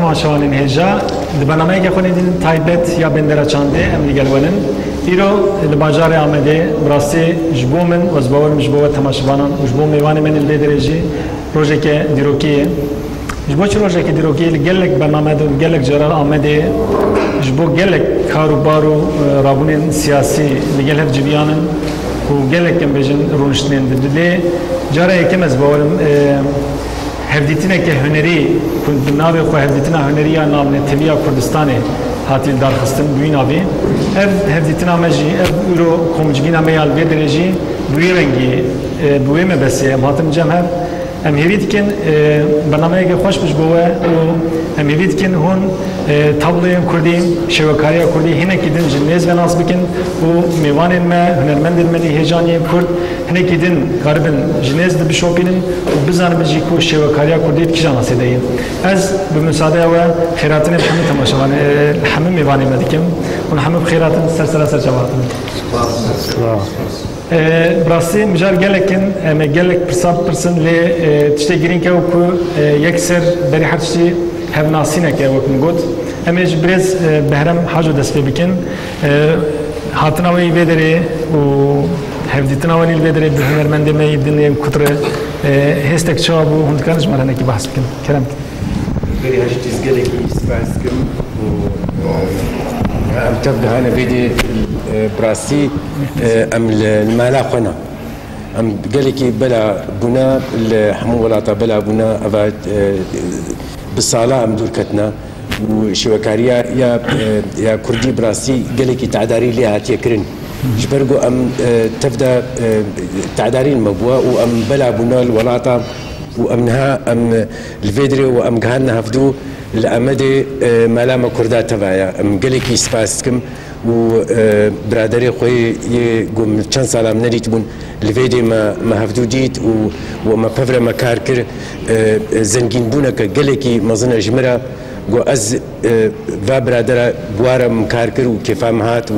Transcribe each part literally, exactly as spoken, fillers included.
Temaşevanên hêja, di bernameyeke xwe nêdîn taybet ya Bendera Çandê em li gel we nin. Îro li bajarê Amedê, bi rastî ji bo min û ez bawerim ji bo we temaşevanan û ji bo mêvanê me li vê derê jî rojeke dîrokî ye. Ji bo çi rojeke dîrokî ye? Li gelek bername de û gelek caran Amedê ji bo gelek kar û bar û, e, rabûnên siyasî li gel hev civiyan in û gelek, em bêjin, rûniştinên di. Lê cara yekem ez bawerim, e, hevdîtineke hunerî ku bi navê xwe Hevdîtina Hunerî ya Navnetewî ya Kurdistanê hatî lidarxistin, bi wî navî. Ev hevdîtina me jî, ev îro komcivîna me ya li vê derê jî bi wî rengî, e, bi wê mebestê em hatin cem hev. Em hêvî dikin, e, bernameyeke xweş bi ji bo we û em hêvî dikin hûn, e, tabloyên kurdî, şêwekariya kurdî hinekî din ji nêz ve nas bikin û mêvanên me, hunermendên me lê hêjaniyên kurd hinekî din karibin ji nêz de bişopînin û bizanibin jî ku şêwekariya kurdî di kîjan asê de ye. Ez bi misadeya we xêratinê bi hemû temaşevanê, e, hemû mêvanê me dikim. Hûn hemû bi xêr hatin, ser sera ser çava hatin. Spas. Spas. E, bi rastî mijar gelek in, em ê gelek pirsa bipirsin, lê, e, tiştê girîng e ku, e, yek ser berî her tiştî hevnasînek e, wek min got. Em ê ji birêz, e, Behrem Haco dest pê bikin. E, hatina we yî vê derê û hevdîtina we nî li vê derê bi hunermendê me yî din ên kurd re, e, hêstek çawa bû, hûn dikarin ji me re hinekî behs bikin? Kerem bikin. Berî her tiştî ez gelekî spas dikim û, e, em tev gihane vê dê, e, bi rastî, e, em li, li mala xwe ne. Em gelekî bela bûne, li hemû welata bela bûne, eva, e, bi sala em dûr ketine û şêwekariya ya, e, ya kurdî bi rastî gelekî tedarî lê hatiye kirin. Ji ber ku em, e, tev de, e, tedarî me bûye û em bela bûne li welata û em niha em li vê derê û em gihandine hevdû li Amedê, e, mala me kurda teva ye. Em gelekî spas dikim û, e, biraderê xwe yê ku min çend sala min nedîtibûn li vê dê me, me hevdû dît û, û me pevre me kar kir, e, e, zengînbûneke gelekî mezin e ji min re. Got ez, e, va biradera bi wa re min kar kir û kêfa min hat û,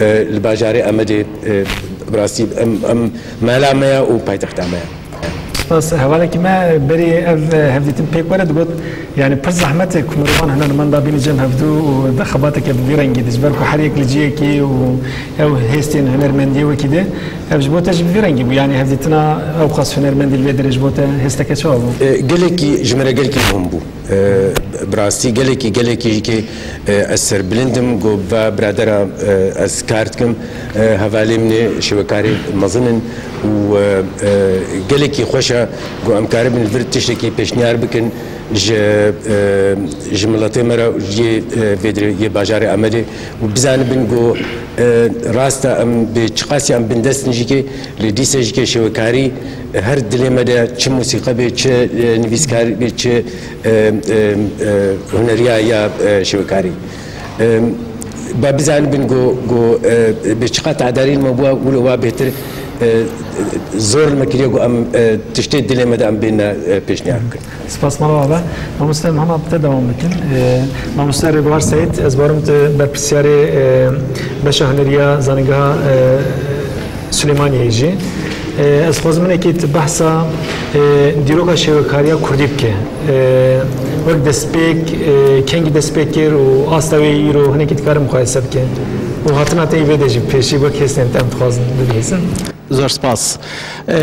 e, li bajarê Amedê, e, bi rastî em, em mala me ye û paytexta me ye. Spas. Hevalekî me berî ev, e, hevdîtin pêk were digot, yani pir zehmet e ku mirovan hunermenda bîne cem hevdû û di xebateke bi vî rengî de, ji ber ku her yek li ciyekî û ew hêstên hunermendiyê wekî de, ev ji bo te jî bi vî rengî bû, yani hevdîtina ewqas hunermendî li vê derê ji bo te hêsteke çawa bû? E, gelekî, ji min re gelekî muhim bû. E, bi rastî gelekî, gelekî jî ke, e, ez serbilind im, got va biradera, e, ez kar dikim, e, hevalê min ê şêwekarê mezin in û, e, e, gelekî xweş e, got em karibin li vir tiştekî pêşniyar bikin ji, e, ji miletê me re, yê, e, vê derê, yê bajarê Amedê û bizanibin got, e, rast e, em bi çiqasî em bindest in jî ke, lê dîsa jî ke şêwekarî her dilê me de, çi musîqe bê, çi, e, nivîskar bê, çi e, e, e, huneriya ya, e, şêwekarî. E, ba bizanibin ku, ku, e, bi çiqas tedarî me bûye, wilo wa bêhtir, e, zor li me kiriye ku em, e, tiştê dilê me de em bêne, e, pêşniyar bikin. Spas mala we. Mamoste Mihema, bi te dewam bikin. E, mamoste Rêguhar Seîd, ez bawerim tu berpirsyarê, e, beşa huneriya zanîngeha, e, Silêmaniyê jî. E, ez xwazim hinekî tu behsa, e, dîroka şêwekariya kurdî bike. E, wek destpêk, e, kengî destpêk kir û asta wê îro hinekî dikare muqayese bike. Û hatina te yî vê de jî pêşî wek hêstên te em dixwazin bibihîzin. Zor spas. E,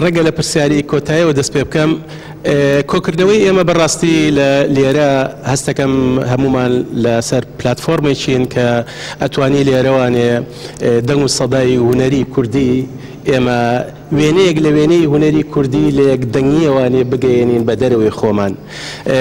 renge li pirsiyarî kotayê we dest pê bikim. E, kokirdnewê ême bi rastî li lêre hestekem hemûman li ser platformê çîn ke etwanî lêre wanê, e, deng û sedayî hunerî kurdî ême wêneyek li wêneyî hunerî kurdî li yek dengiyê wanê bigeyênîn be derewê xoman. E,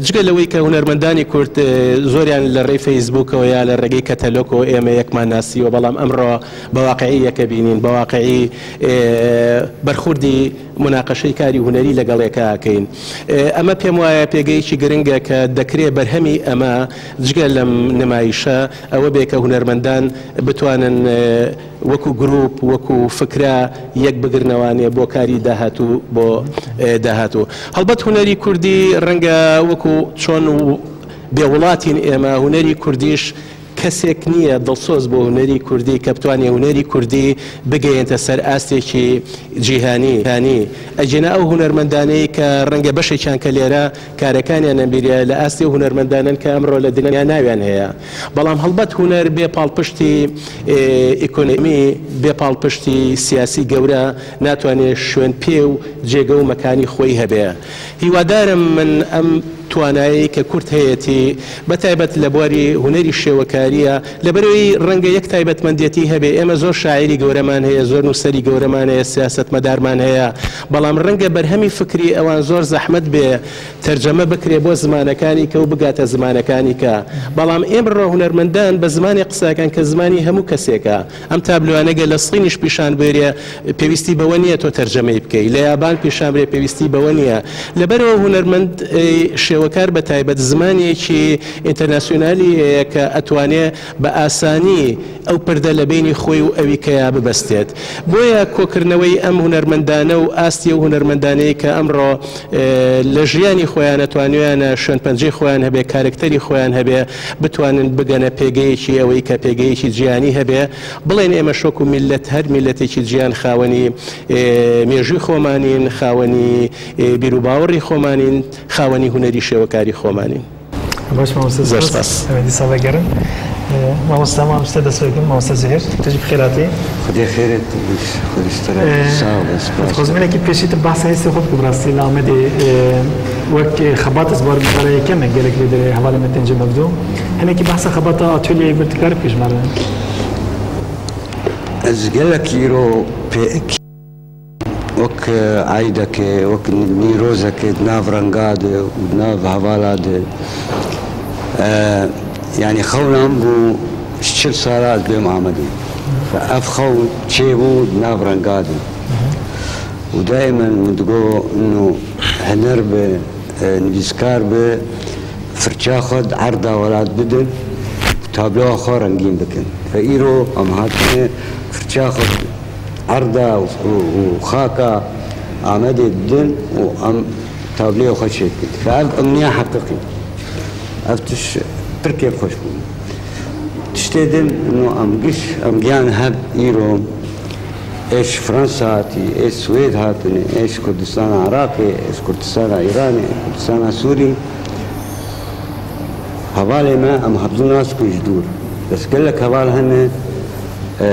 cigê li wî ke hunermendanî kurd, e, zoriyan li rê Facebook'o ya li regê Keteloko ême yekman nasî û belam emro bi waqi'î yeke bînîn, bi waqi'î, e, berxurdî munaqeşeyî karî hunerî legelê ke akeyin. E, eme pêm waye pêgeyî çî giring e ke dekirê berhemî eme cigê lem nimayîşe ewe bê ke hunermendan bitwanin, e, wekû grûp, wekû fikre yek bigirne wanê bo karî dahatû, bo, e, dahatû. Helbet hunerî kurdî renge wekû çon û bêwelatîn ême, hunerî kurdîş کەسێک نییە دڵسۆز بۆ هونەری کوردی کە بتوانێ هونەری کوردی بگەیەنتە سەر ئاستێکی جیهانی. هانی ئەگینا ئەو هونەرمەندانەی کە ڕەنگە بەشێکیان کە لێرە کارەکانیان نەبیریە لە ئاستی ئەو هونەرمەندانن کە ئەمڕۆ لە دنیا ناویان هەیە. بەڵام هەڵبەت هونەر بێ پاڵپشتی، ئێ، ئیکۆنۆمی، بێ پاڵپشتی سیاسی گەورە ناتوانێت شوێن پێ و جێگە و مەکانی خۆی هەبێ. هیوادارم من ئەم توانایی کە کورد هەیەتی، بە تایبەت لە بواری هونەری شێوەکاریە، لەبەرەوەی ڕەنگە یەک تایبەتمەندێتی هەبێ. ئێمە زۆر شاعیری گەورەمان هەیە، زۆر نووسەری گەورەمان هەیە، سیاستمەدارمان هەیە، بەڵام ڕەنگە بەرهەمی فکری ئەوان زۆر زەحمەت بێ تەرجەمە بکرێ بۆ زمانەکانی کە و بگاتە زمانەکانی کە. بەڵام ئێمڕۆ هونەرمەندان بە زمانی قساکەن کە زمانی هەموو کەسێکە. ئەم تابلوانەگە لە سینیش پیشان بێرێ، پێویستی بەوە نییە تۆ تەرجەمەی بکەی. لە یابان پیشان بێ، پێویستی بەوە نییە. لەبەرەوە هونەرمەند، ئێ، شێوەکار بە تایبەت زمانێکی ئینتەرناسیۆنالی هەیە کە ئەتوانێ بە ئاسانی ئەو پردە لە بینی خۆی و ئەوی کەیا ببەستێت. بۆیە کۆکردنەوەی ئەم هونەرمەندانە و ئاستی ئەو هونەرمەندانەی کە ئەمڕۆ، ئێ، لە ژیانی خۆیان ئەتوانیویانە شوێنپەنجەی خۆیان هەبێ، کارکتەری خۆیان هەبێ، بتوانن بگەنە پێگەیەکی ئەوەی کە پێگەیەکی جیهانی هەبێ. بڵێن ئێمە شۆک و میلەت، هەر میلەتێکی جیهان خاوەنی، ئێ، مێژووی خۆمانین، خاوەنی، ئێ، بیروباوەڕی خۆمانین، خاوەنی هونەری شێوەکاری خۆمانین. باش مامۆستا، زۆر سپاس. سپاس. ئەمە دیسا بەگەرم. ئێ، مامۆستا، مامۆستا دەست بەگەرم، مامۆستا زهێر. تۆ جی بخێر هاتی. خودێ خێرێت، خودی سترە. ئێ، ساغ بە، سپاس. خۆزمێنێکی پێشیتر باسە هێستی خۆ بکە بڕاستی لە ئامەدێ، ئێ، وەک، ئێ، خەبات ئەزبار بەرە یەکەمە گەلێک لێ دەرێ هەواڵە مەتەنجە مەبدو. هەنێکی باسە خەباتە ئاتۆلیە بر تکار بکەش مەرە. Ez gelek îro pê wek eydekê, wek nîrozekê di nav renga de û di nav hevala de, e, yanî xewna min bû ji çil sala ez bêm Amedê. Ev xewn çêbû di nav renga de. Û daîmen min digo, ino, huner bi, e, nivîskar bi, firça xwe di erda welat bidin, tabloya xwe rengîn bikin. Fe îro em hatine firça xwe erda û, û, û xaka Amedê didin û em tabloya xwe çêdikin. Fe ev emniya heqiqî. Ev tiş pir kêfxweş bû. Tiştê din, no em giş, em giyan hev îro, ê ji Fransa hatî, ê Swêd hatine, ê ji Kurdistana Iraqê, ê ji Kurdistana Îranê, ê Kurdistana Sûrî. Hevalê me, em hevdû nas ku ji dûr. Bes gelek heval hene, e,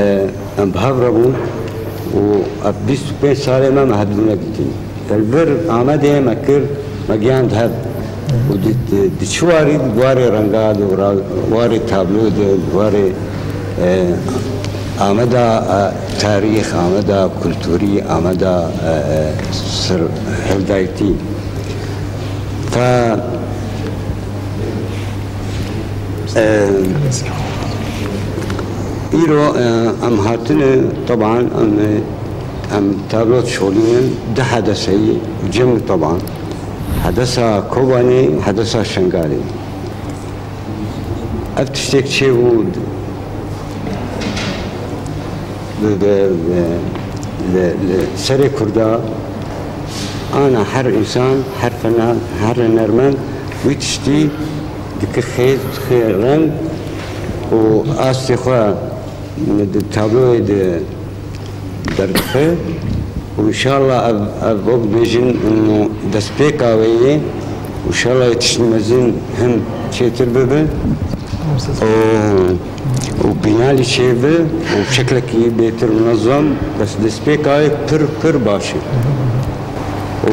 em bi hev re bûn û ev bîst û pênc salê me, me hevdû nedîtî. Li vir Amedê me kir, me gihand hev. Û di, di, di çi warî, di warê renga de û ra-, warê tablo de, di warê, e, Ameda, e, tarîx, Ameda kulturî, Ameda, e, e, ser hildaytî. Fe, e, îro, e, em hatine, teban, em, em tablo dişolînin, du hedeseyî, cem teban. Hedesa Kobanê, hedesa Şengalê. Ev tiştek çêbû bi, bi, bi, li, li serê Kurda, ana her însan, her fenan, her hunermend wî tiştî dike xêz, dike reng û astê xwe di tabloyê de derdixe û înşallah ev, ev wek dibêjin, û destpêka wê yê, û înşallah yê tiştên mezin hin çêtir bibe û, û bînalî çêbe û şeklekî bêtir munezem, bes destpêka wê pir, pir baş e. Û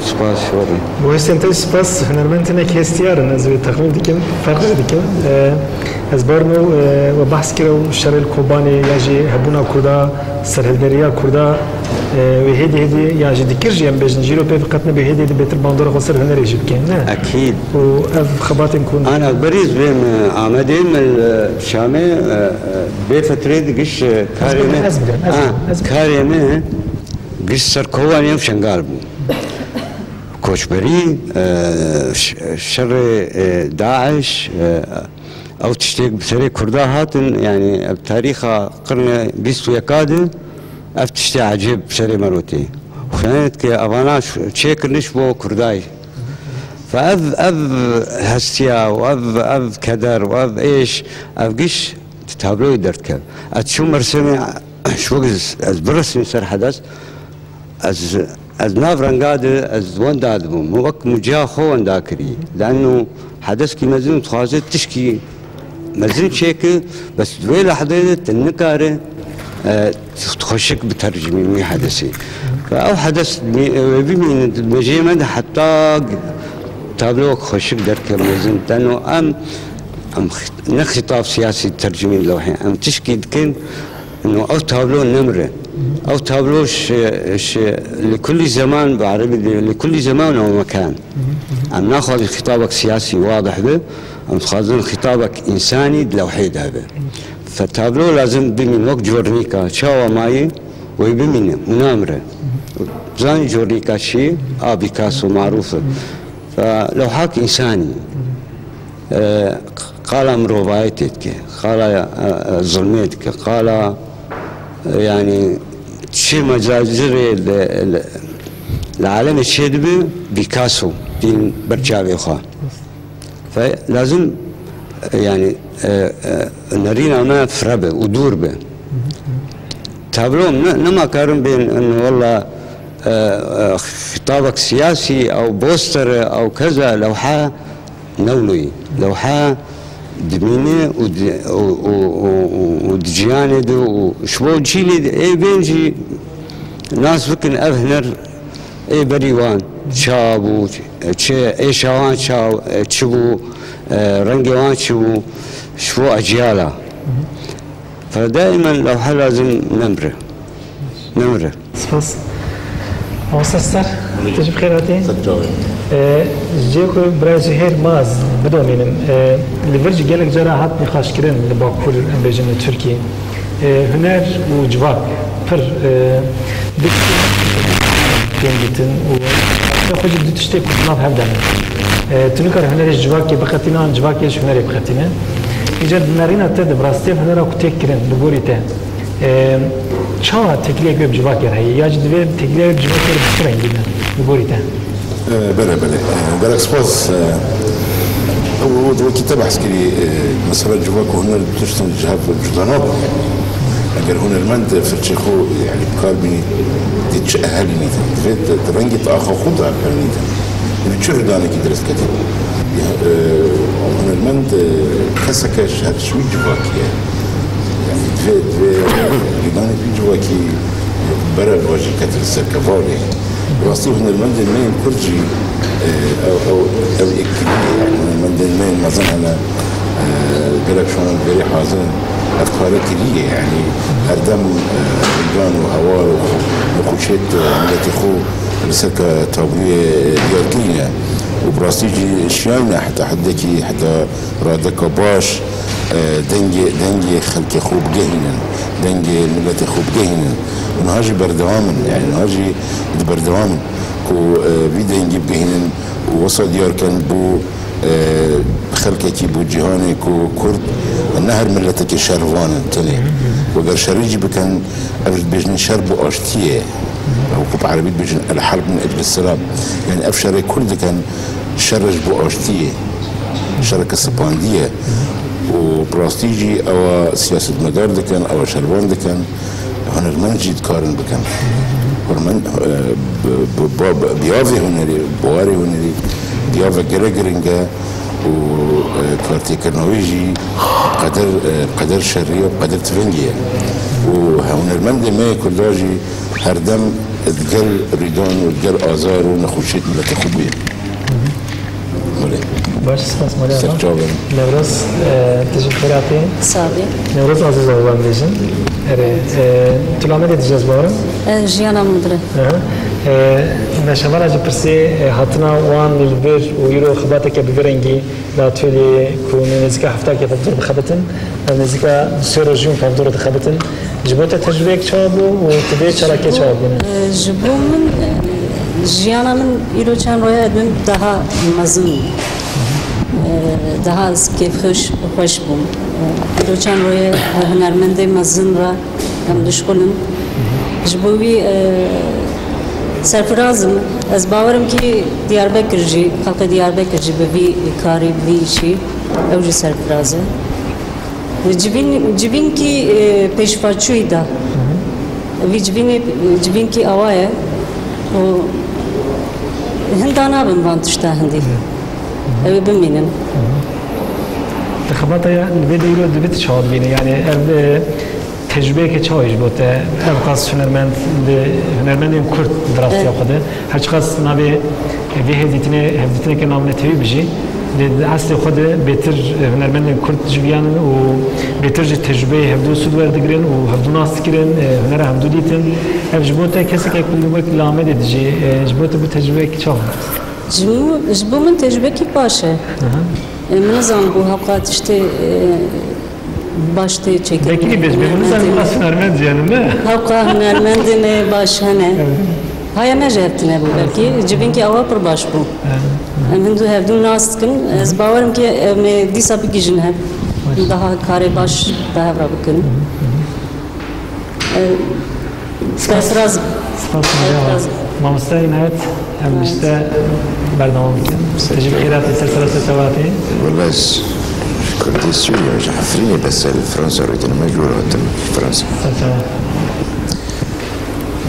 spas werê. Bo hêstên te spas, hunermend hinek hestiyar in, ez wê teqlîd dikim, ferq jî dikim. E, ez bar me, e, we behs kir ew şerê li Kobanê ya jî hebûna Kurda, serhilderiya Kurda, e, wê hêdî hêdî ya jî dikir jî em bêjin, jîro pê qet nebe hêdî hêdî bêtir bandora xwe ser hunerê jî bikin, ne? Ekîd. Û ev xebatên ku Ana berî ez bêm, e, Amedê, me li Şamê, e, e, bê fetrê di giş, e, karê me, Ez bilirim, ez Ha, bilirim, ez bilirim. karê me giş ser Kobanê û Şengal bû. Koçberî, e, ş-, şerê, e, DAIŞ, e, ew tiştê bi serê Kurda hatin, yanî ev tarîxa qirne bîst û yeka de, ev tiştê ecêb bi serê me rotê. Xwe dike evana ş-, çêkirine ji bo Kurdayê. Fe ev, ev hestiya û ev, ev keder û ev êş, ev giş di tabloyê derdikeve. Ez çûm Mersinê, ji wek ez, ez biresmî ser hedes, ez, ez nav renga de, ez wenda dibûm. Wek muciya xwe wenda kirî. Leanno hedeskî mezin dixwaze tişkî mezin çêke, bes di wê lehzeyê de tu nikare, e, xweşik bitercimî wî hedesê. Ve ew hedes wê bimîne di mejê me de heta tablo wek xweşik derke mezin. Teno em, em xi-, ne xîtab siyasî tercimî lewhê. Em tişkî dikin, no ew tablo nemre. Ew tablo şi, şi, li kulî zeman, bi erebî de, li kulî zeman û mekan. Em naxwazin xîtabek siyasî wadih be, em dixwazin xîtabek însanî di lewhê de hebe. Fe tablo lazim bimîn wek cornîka, çawa mayî, wê bimîne û namire. Zanî cornîka çi? A Picasso marûf e. Fe lewhak însanî. E, qala mirovayetê dike, qala, e, e, zilmê dike, qala, e, yanî çi mecazirê li, li, li alemê çêdibe, Picasso dîn ber çavê xwe. Fe lazim, e, yanî, e, e, nerîna me fire be û dûr be. Tablo ne, nema karin bên, in, walla, e, e, xîtabek siyasî, ew poster e, ew keza, lewha newnoyî. Lewha dimîne û di, û, û, û, û, û di ciyanê de û ji bo cîlê de ê bên jî nas bikin ev huner ê berî wan ça bû, çi êşa wan ça, çi bû, e, rengê wan çi bû, ji bo eciyala. Fe daîmen lewha lazim nemre. Nemre. Spas. Mamoste Ser, tu jî bi xêr hatî. Ser çavê. Ee, ji cihê ku birayê Zuhêr ma ez bidomînim. Ee, li vir jî gelek cara hat nîqaşkirin li Bakur, em bêjin li Tirkiyê. Ee, huner û civak pir, ee, dikin, tên dîtin û xwe jî du tiştê ku di nav hev de ne. Ee, tu nikarî hunerê ji civakê biqetîne an civakê ji hunerê biqetîne. Îcar di nerîna te de bi rastî ev hunera ku tê kirin, bi gorî te, e, çawa têkiliyek wê bi civakê re heye? Ya jî divê têkiliyek wê bi civakê re bi çi rengî be, bi gorî te? E, belê, belê. E, gelek spas. E, ew, ew wekî te behs kirî, e, mesela civak û huner du tiştin ji hev cuda nabin. Eger hunermend firçê xwe, yanî, bi kar bînî, dê çi ehelî nîtin? Divê di, di rengê di axa xwe de ehelî nîtin. Divê çi rûdanekî dirist kete? Yê, e, hunermend, e, keseke ji her ji wî civakî ye. Yanî divê, divê rûdanekî civakî, e, berev vajî kete li ser kevalê. Rastî hunermendên me yên Kurd jî, e, ew, ew, ew êkkirî ye. Yanî hunermendên me yên mezin hene, e, gelek şanan berî hazir in. Ev kare kiriye, yanî herdem, e, rûdan û hewar û nixweşiyet, e, miletê xwe li ser ka tabloyê, e, diyar kirîne û bi rastî jî şiyayne heta heddekî, heta radeka baş, e, dengê, dengê xelkê xwe bigehînin, dengê miletê xwe bigehînin. Û niha jî berdewam in, yanî niha jî di berdewam in ku, e, vî dengî bigehînin û wesa diyar kin bo, e, xelkekî, bo cîhanê ku Kurd ne her miletekî şervan in tenê. Weger şerî jî bikin, ev jî dibêjin şer bo aştiyê. Wekû bi erebî dibêjin el-herb min ecli selam. Yanî ev şerê Kurd dikin, şer ji bo aştiyê. Şereke sipandî ye. Û bi rastî jî ewa siyasetmedar dikin, ewa şervan dikin. Hunermend jî dikarin bikin. Hunermend, e, bi, bi, bi, bi, bi yavê hunerî, bi warê hunerî, bi yavê gelek giring e û, e, kartêkirina wê jî qeder, e, qeder şerî ye, qeder tivingî ye. Û hunermendê me yê Kurda jî herdem digel rîdan û digel azar û nexweşiyet miletê xwe bûye. Belê. Baş, spas, Mala. Ser çav in. Newroz, e, tu jî bi xêr hatî. Sax bî. Newroz Aziz Oğlan bêjin. Erê, e, tu li Amedê dijî, ez bawerim? E, jiyana min li vir e. Aha. E, me şevala jî pirsî, e, hatina wan li vir û îro xebateke bi vî rengî li atölye ku nêzîka hefta ke pevdor dixebitin, ev nêzîka sê rojî hûn pevdor dixebitin. Ji bo te tecrûbeyek çawa bû û tu vê çalakiyê çawa bîne? E, ji bo min, e, jiyana min îro çend roye dibin daha mezin, e, daha ez kêfxweş, xweş bûm. E, îro çend roye, e, hunermendê mezin re em dişxulin. Ji bo wî, e, Serfiraz im. Ez bawer im kî Diyarbekir jî, xelkê Diyarbekir jî bi vî karî, bi vî îşî, ew jî serfiraz e. Civîn, civînkî, e, pêşvaçûyî da. Vî civînê, civînkî awa ye û hinda nabin van tişta hindî. Ew ê bimînin. Di xebata ya li vê dewro divê tu çawa dibînî? Yani ev, e, tecrubeyeke çawa ji bo te? Ev qas hunermend bi hunermendên Kurd bi rastiya Evet. xwe de. Her çiqas navê vê hevdîtinê, hevdîtineke navnetewî bi jî, lê di eslê xwe de bêtir hunermendên Kurd ji viyan in û bêtir ji tecrubeyê hevdû sûd werdigirin û hevdû nas dikirin, e, hunera hevdû dîtin. Ev ji bo te kesekek wek li Amedê dijî, e, ji bo te bû tecrubeyek çawa? Ji bo, ji bo min tecrubekî baş e. Aha. E, min nizanim bû hewqa tiştê, e, baş tê çêkirin. Belkî bêj, bêj, min nizanim bû hunermend jî ne? Hewqa hunermendên baş hene. Evet. Haya me jî hev tune bû belkî. Civînkî awa pir baş bû. Evet. Em hindu hevdû nas dikin. Ez bawerim ki em ê dîsa bigihîjin hev. Baş. Daha karê baş bi hev re bikin. Hı hı. Ee, Spas. Spas. Spas. Mamoste Înayet, em Evet. işte berdewam bikin. Teşekkür ederim. Ser sera ser çavatê. Wala ez Kurdê Sûriye, ji Efrînê, bes li Fransa rûdine me, jor hatim Fransa. Ser çavat.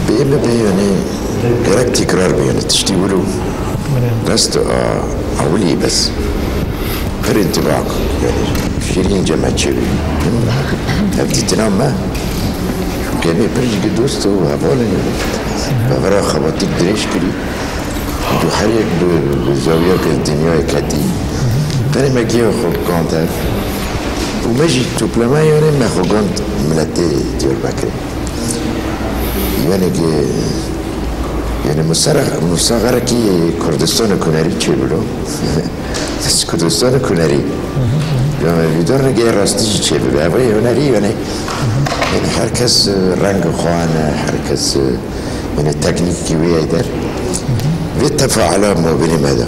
Bê me bê, yani, gerek tekrar bê, yani, tiştî wilo. Belê. Dest a, ewilî bes. Pir intibak, yani, şirîn ceme çevi. Ev dîtina me, kemê pir jî dost û heval in. Bevera xebatî dirêj kirî. Û her yek bi, bi zawiyeke dinyayeke dî. Tenê me giya xwe gand hev. Û me jî toplema, yani, me xwe gand miletê Diyarbekirê. Yani ki, yani musara-, musaxarekî Kurdistan û Kunerî çêbilo. Kurdistan û Kunerî. Yani vîdar nege rastî jî çêbibe. Ev hunerî yani, yani her kes, e, reng xwe hene, her kes, e, yani teknîkî wê ye der. Vê tefaala mabînê me de.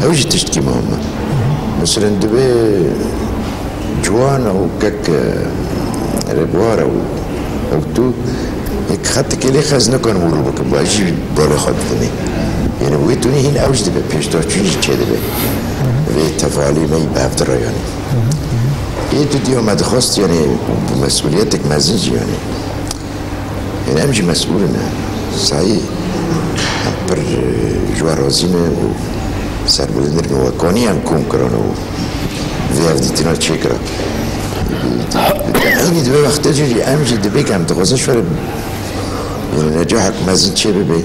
Ew jî tiştkî muhim e. Mesela dibe Ciwan û kek, e, Rebwar û ew tu, yek xetikê lê xez nikan wilo bikin, ba jî balê xwe didinê. Yani wê tunî hîn ew jî dibe, pêşdaçûn jî çêdibe. Vê tevalî me yî bi hev dirayane. Ê tu diyo me dixwest, yani bi mesûliyetek mezin jî yani. Ên em jî mesûl in. Sayî em pir, e, ji we razî ne û serbilind in. Wekanî em kom kirin û vê hevdîtina çêkira. Eynî di vê wextê jî em jî dibê ku em dixwazin ji we re, e, necahek mezin çê bibe.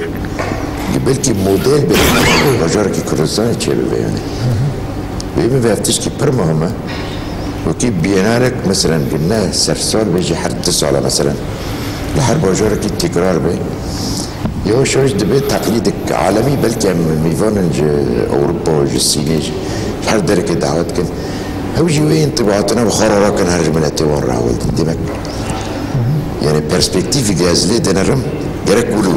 Belkî model be, bajarekî Kurdistanê çê bibe yani. Vê min vê ev tişkî pir muhim e. Wekî bienalek, meselen, ne sersal be, ji her du sala, meselen, li her bajarekî tekrar be. Yavaş yavaş dibe teqlîdek alemî, belkî em mêvan in ji Ewropa, ji Sînê, ji her derekê daxwet kin. Ew jî wê întibaatine bi xwe re rakin, her ji miletê wan re hewl din. Demek, yani perspektîfek ez lê dinerim, gerek wilo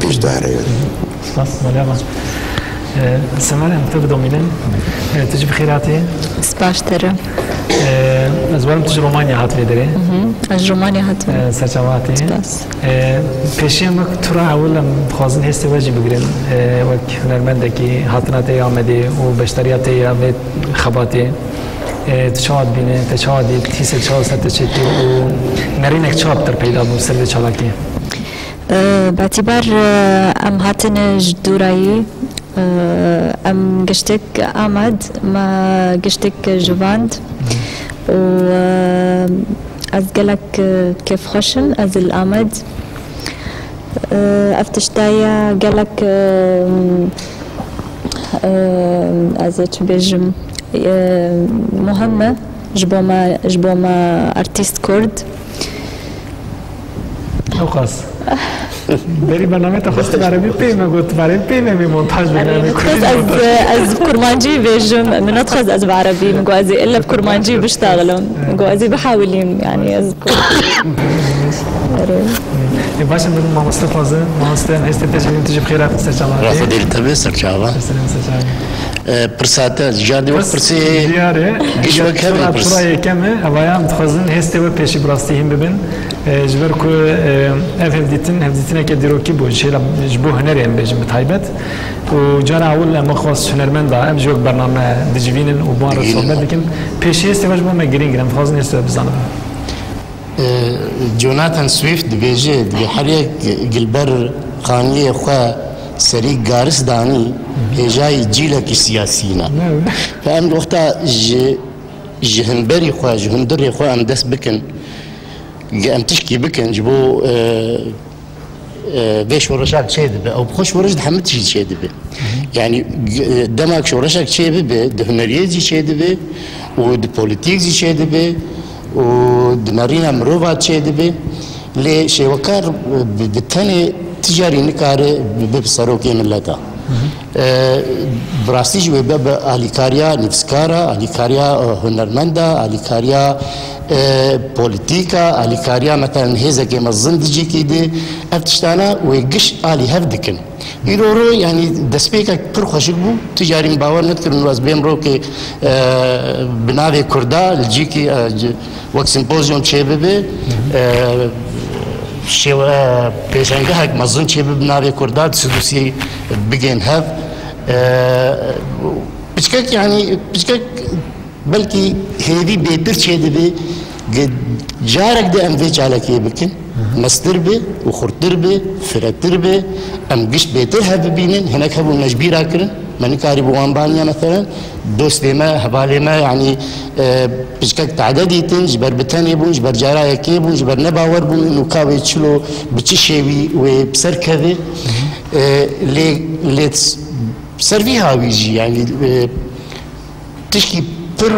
pêş de here yani. Spas, belê. Ee, Semer, em te bidomînin. Ee, tu jî bi xêr hatî. Spas te re. Ee, ez werim tu ji Romanya hat vê derê. Mhm. Ez ji Romanya hatim. Ee, serçava hatî. Spas. Ee, pêşiya me tu re ewil em dixwazin hêstê we jî bigirin. Ee, wek hunermendekî hatina te ya Amedê û beşdariya te ya vê xebatê. Ee, tu çawa dibîne, te çawa dît, hîsek çawa ser te çêkir û nerînek çawa bi te peyda bû ser vê çalakiyê? Bi îtîbar, e, em hatin ji dûrayî, e, em giştek Amed, me giştek jivand û, e, ez gelek, e, kêfxweş im, ez li Amed. E, ev tişta ye gelek, e, e, ez ê çi bêjim, e, muhim e ji bo me, ji bo me artîst Kurd. Ewqas. Berî bernameyê te xwest bi erebî pê me got, bi erebî pê me, me montaj bike, Erê, me min dixwest kurdî ez, montaj. Ez kurmancî bêjim, min nedixwest ez bi erebî, min got ez ê ille bi kurmancî biştaxilim. Min got ez ê bihawilîm, yani ez Erê. E, baş e, min mamoste xwazin, mamoste, em hêstê te jî bînin, tu jî bi xêr hatî ser çava. Rafa dil tabi ser çava. Ser çava. E, pirsa te, carî wek pirsî Diyar e. Giş wek hevî pirs. Tura yekem e, evaya em dixwazin hêstê we pêşî bi rastî hîn bibin. E, ji ber ku, e, ev hevdîtin, hevdîtineke dîrokî bû, ji hêla, ji bo hunerê em bêjin bi taybet. Û cara ewil em wek xwest hunermenda, em ji wek bername dicivînin û bi wan re Digihînin. sohbet dikin. Pêşî hêstê we ji bo me girîng in, em dixwazin hêstê we bizanin. E, Jonathan Swift dibêje, dibê her yek gilber xaniyê xwe serî garis danî, hêjayî cîlekî siyasî ne. Ne. Em wexta ji, ji himberî xwe, ji hundirê xwe em dest bikin, em tişkî bikin ji bo, e, e, vê şoreşak çê dibe. Ew bi xwe şoreş di hemû tiştî çê dibe. Yani, e, dema şoreşek çê bibe, di huneriyê jî çê dibe û di polîtîk jî çê dibe û di nerîna mirova çê dibe. Lê şêwekar bi, bi tenê ticarî nikare bibe serokê mileta. E, bi rastî jî wê be, be alîkariya nivîskara, alîkariya, e, hunermenda, alîkariya, e, polîtîka, alîkariya, metelen, hêzekê mezin di cîkî de, ev tiştana wê giş alî hev dikin. Îro ro, yanî destpêkek pir xweşik bû, tu carî min bawer nedikir û ez bêm rokê, e, bi navê Kurda, li cîkî, e, c-, wek simpozyum çê bibe, e, şêwe, e, pêşengehek mezin çê bibe bi navê Kurda, di Sidûsiyê bigên hev. E, piçkek, yanî piçkek belkî hêvî bêtir çêdibe, ge-, carek de em vê çalakiyê bikin, mestir be û xurttir be, firetir be, em giş bêtir hev bibînin, hinek hebûn me ji bîra kirin, me nikarî bi wan baniya, meselen, dostê me, hevalê me, yanî, e, piçkek tade dîtin, ji ber bi tenê bûn, ji ber cara yekê bûn, ji ber nebawer bûn, û ka wê çilo, bi çi şêwî wê bi ser keve. E, lê, lê ser vî hawî jî, yanî, e, Tişkî pir,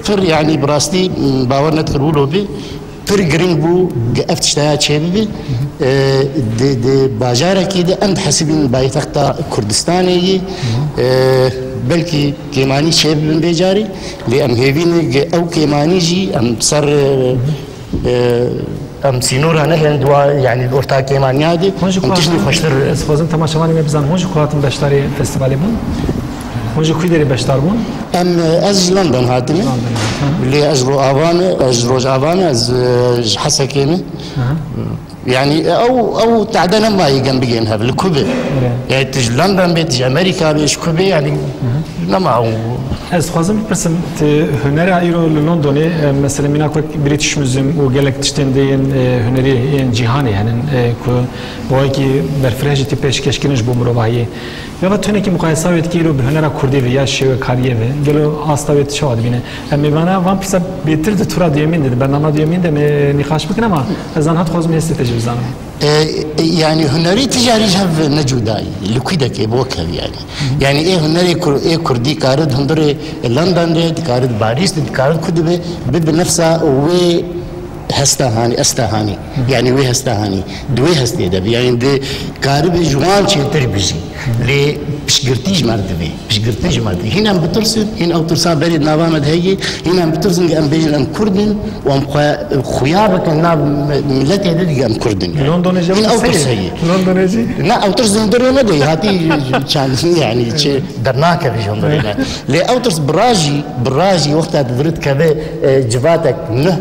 pir, yanî bi rastî, m, bawer nedikin wilo bî, pir girîng bû ku ev tiştaya çêbibî. E, di, di bajarekî de em dihesibînin baytexta Kurdistanê yî. E, belkî kêmanî çêbibin vê carî, lê em hêvî ne ku ew kêmanî jî em ser, e, e, em sînora nehêlin di wa, yanî di orta kêmaniya de, Hûn ji em ku tiştî hatin, xweştir ez dixwazim temaşevanê me bizanin, hûn ji ku hatin beşdarê festîvalê bûn? Hûn ji ku derê beşdar bûn? Em, e, ez ji London hatime. London, hı hı. Lê ez ji Rojava me, ez ji Rojava me, ez, e, ji Hesekê me. Hı hı. Yanî, e, ew, ew tade nemayî gem bigên hev, li ku be? Evet. Yani, tu ji London be, tu ji Amerika be, ji ku be, yani, Hı hı. nema ew. Ez dixwazim bipirsim, tu hunera îro li Londonê, e, mesela mînak wek British Museum û gelek tiştên din yên, e, hunerî yên cîhanê henin, e, ku bi wekî berfireh jî tê pêşkêşkirin ji bo mirovahiyê. Gava tu hinekî muqayesa wê dikî îro bi hunera kurdî ve ya şêwekariyê ve, gelo asta wê tu çawa dibîne? Em ê vana van pirsa bêtir di tura duyemîn de, di bernama duyemîn de em ê nîqaş bikin, ama ez anha dixwazim hêstê te jî bizanim. E, e, yani hunerî ticarî ji hev ne cudayî, li ku derê bo kev yani. Yani ê hunerê kur-, ê kurdî kare di hundirê London de, dikare di Parîs de, dikare di ku dibe, bi, bi nefsa wê hesta hanî, esta hanî. Yani wê hesta hanî. Di wê hestê de bi. Yani di karibe ji wan çêtir bijî. Lê piştgirtî ji me re divê. Piştgirtî ji me re divê. Hîn em bitirsin, hîn ew tirsa berê di nava me de heye, hîn em bitirsin ku em bêjin em kurd in û em xwe xuya bikin nav mi-, miletê de dikin em kurd in. Londonê jî Hîn ew ew tirs tirs heye. heye. Londonê jî? Na, ew tirs di hundirê me de hatî çandin yani çi dernakeve ji hundirê me. Lê ew tirs bi rajî, bi rajî wexta di vir dikeve, e, civatek nuh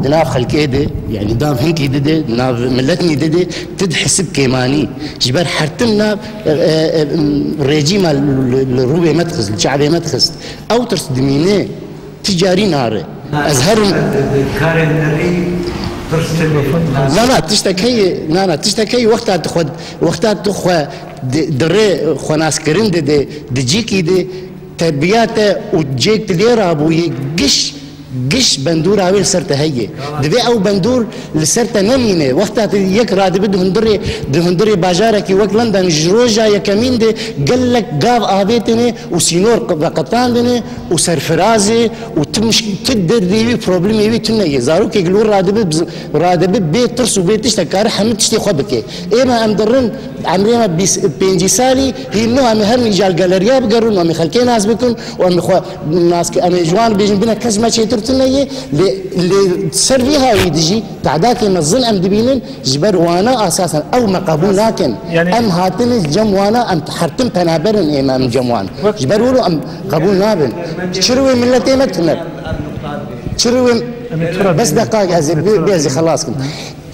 di nav xelkê de, yani nav hinkî de de, nav miletnî de de, tu dihesib kêmanî. Ji ber hertim nav, e, e, e, rejîma li, li, li rûyê me dixist, li çavê me dixist. Ew tirs dimîne, ti carî nare. Ez herim. Karên nerî pirstir Na, na, tiştek heye, na, na, tiştek heye wexta tu xwe, wexta tu xwe di, di rê xwenaskirin de, de, di cîkî de, Tebiya te û cêk tu lê rabûyî giş, giş bendûra wê li ser te heye. Divê ew bendûr li ser te nemîne. Wexta tu yek radibe di hundirê, di hundirê bajarekî wek London ji roja yekemîn de gelek gav avêtine û sînor veqetandine û serfirazê û tu miş-, tu derdê wî, problemê wî tune ye. Zarokek li wir radibe, radibe bê tirs û bê tiştek kare hemû tiştê xwe bike. Ême em dirin Emrê me bîst, pêncî salî, hîn niha em ê herin îcar galeriya bigerin û em ê xelkê nas bikin û em ê xwe nas, em ê ji wan bêjin bine kes me çêtir tune ye, lê, lê ser vî hawî dijî tadakê mezin em dibînin, ji ber wana asasen ew me qebûl nakin. Yani Em hatine cem wana, em hertim penaberin ê me em cem wan. Wek Ji ber wilo em qebûl nabin. Çir wê miletê me tune. Çir wê Em ê tura Bes bînin. deqayek ez ê Em ê bê, tura bê ez ê bînin. xelas kim.